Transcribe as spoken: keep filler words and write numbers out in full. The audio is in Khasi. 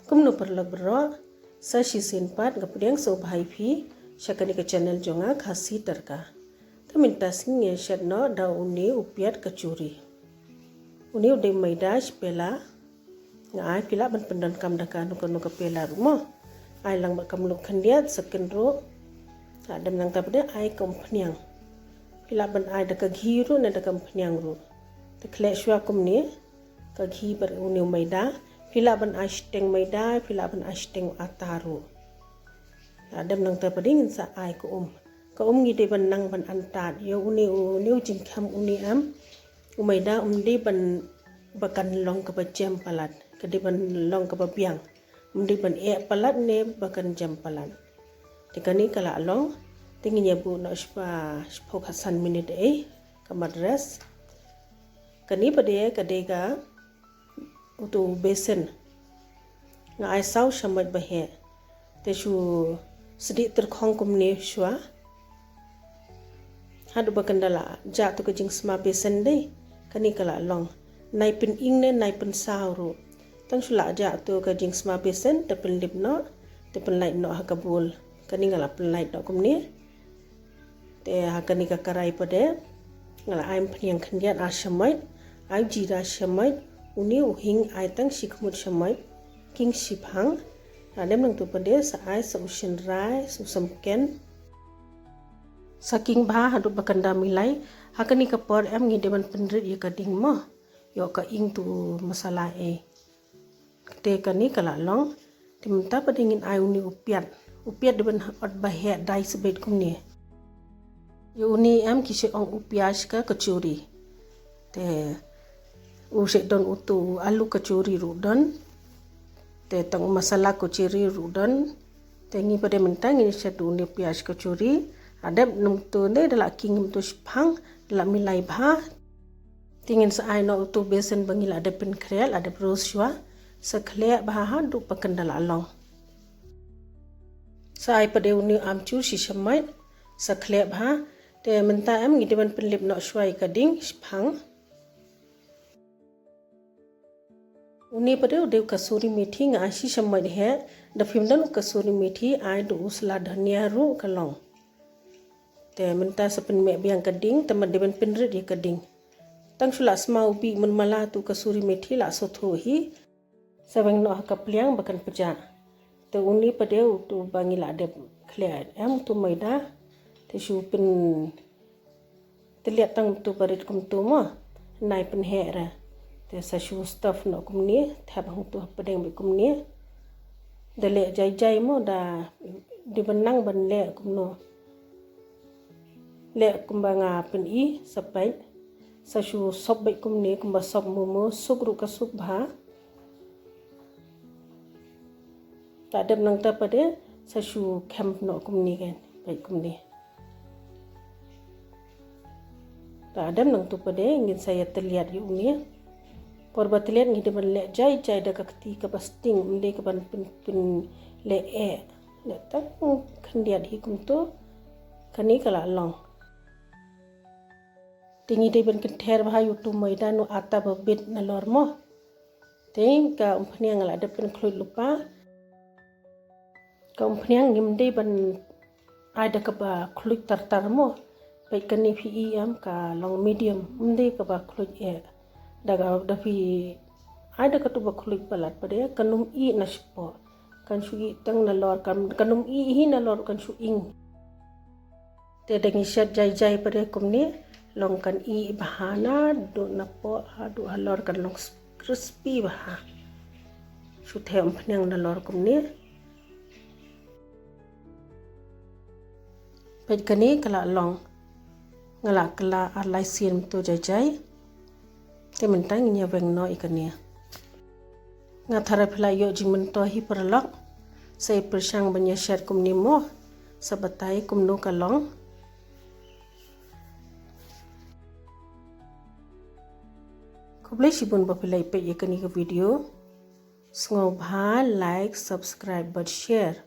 Kumno paralok baroh, sa shisien pat nga pdiang sngewbha ïa phi sha kane ka channel jong nga, Khasi Tadka. Te mynta sngi ngan shet noh da une u piat kachuri. Une u dei maida shi pela. Nga ai phi lah ban pyndonkam da kano kano ka pela ruh mo. Ai lang bad ka mluh khyndiat, sa kynruh. Hadem nangta pat de ai ka umphniang. Phi lah ban ai da ka ghi ruh ne da ka umphniang ruh. Te khleh shuwa kumne ka ghi bad une u maida. Phi lah ban ai shiteng maida, phi lah ban ai shiteng atta ruh. Hadem nangta pat de ngin sa ai ka um. Ka um ngi dei ban nang ban antad ïa une u, une u jingkhem une em. U maida um dei ban ba kan long kaba jem palat, ka dei ban long kaba biang. Um dei ban eh palat ne ba kan jem palat. Te kane ka la long, te ngin ïa buh noh shiphew, shiphew khatsan minit eh, ka mat rest. Kane pat de ka dei ka uto u besen. Nga ai saw shamoit ba heh. Te shu sdieh tyrkhong kumne shuwa. Haduh ba kan da la jah to ka jingsma besen dei. Kane ka la long. Nai pyn-ing ne nai pynsaw ruh. Tang shu la jah to ka jingsma besen, te pynlip noh, te pynlait noh ha ka bowl. Kane nga la pynlait noh kumne. Te ha kane ka karai pat de nga la ai umphniang khyndiat ar shamoit, ai jira shamoit, une u hing ai tang shi khmut shamoit, king shiphang. Hadem nangto pat de sa ai sa u shynrai, sa u samken. Sa king bha haduh ba kan da milai. Ha kane ka por em ngi dei ban pynrit ïa ka ding mo. Ïoh ka ing to u masala eh. Te kane ka la long. Te mynta pat de ngin ai une u piat. U piat dei ban ot ba heh dai sbet kumne. Ïa une em ki shait ong u pyaj ka kachuri. Te u shait don uto u alu kachuri ruh don. Te tang u masala kachuri ruh don. Te ngi pat de mynta ngin shet une u pyaj kachuri. Hadem nangto ne da la king nangto shiphang, da la milai bha. Te ngin sa ai noh uto u besen ba ngi la dep pynkhreh, la dep roast shuwa. Sa khleh bha haduh ba kan da la long. Sa ai pat de une u amchur shi shamoit, sa khleh bha. Te mynta em ngi dei ban pynlip noh shuwa ïa ka ding shiphang. Une pat de u dei u kasuri methi, nga ai shi shamoit heh, da phim don u kasuri methi, ai da u sla dhania ruh ka long. Te mynta sa pynmeh biang ka ding, te mynta dei ban pynrit ïa ka ding. Tang shu la sma u bih mynmala to u kasuri methi la sothuh hi. Sa weng noh ha ka pliang ba kan pjah. Te une pat de uto ba ngi la dep khleh em to u maida. Te shu pyn tylliat tang to barit kumto mo. Nai pynheh ra. Te sa shu stuff noh kumne, thep hangto hapdeng beit kumne. Da leh jai jai mo, da dei ban nang ban leh kumno. Leh kumba nga pyni, sa peit. Sa shu sop beit kumne, kumba sop momo, suk ruh ka suk bha. Hadem nangta pat de, sa shu khem noh kumne kan, peit kumne. Hadem nangto pat de, ngin sa ïa tylliat ïa une. Por ba tylliat ngi dei ban leh jai jai da ka kti kaba sting, ym dei ka ban pyn, pynleh eh. Leh tang khyndiat hi kumto, kane ka la long. Te ngi dei ban kynther bha ïa uto u maida ne u atta ba bit nalor mo. Te ka umphniang la dep pynkhluit lypa. Ka umphniang ngim dei ban ai da kaba khluit tar tar mo. Peit kane phi i em ka long medium, ym dei kaba khluit eh. Da ka, da phi ai da kato ba khluit palat pat de kan ym ih na shapoh. Kan shu ih tang nalor, kan, kan ym ih hi nalor, kan shu ing. Te da ngi shet jai jai pat de kumne, long kan ih bha naduh napoh haduh halor kan long crispy bha. Shu theh umphniang nalor kumne. Peit kane ka la long. Nga la kylla ar lai sien mynta jai jai. Te mynta ngin ïa weng noh ïa kane. Nga tharai phi la ïoh jingmyntoi hi paralok. Sa ïa pyrshang ban ïa shet kumne mo. Sa batai kumno ka long. Khublei shibun ba phi la ïa peit ïa kane ka video. Sngewbha like, subscribe bad share.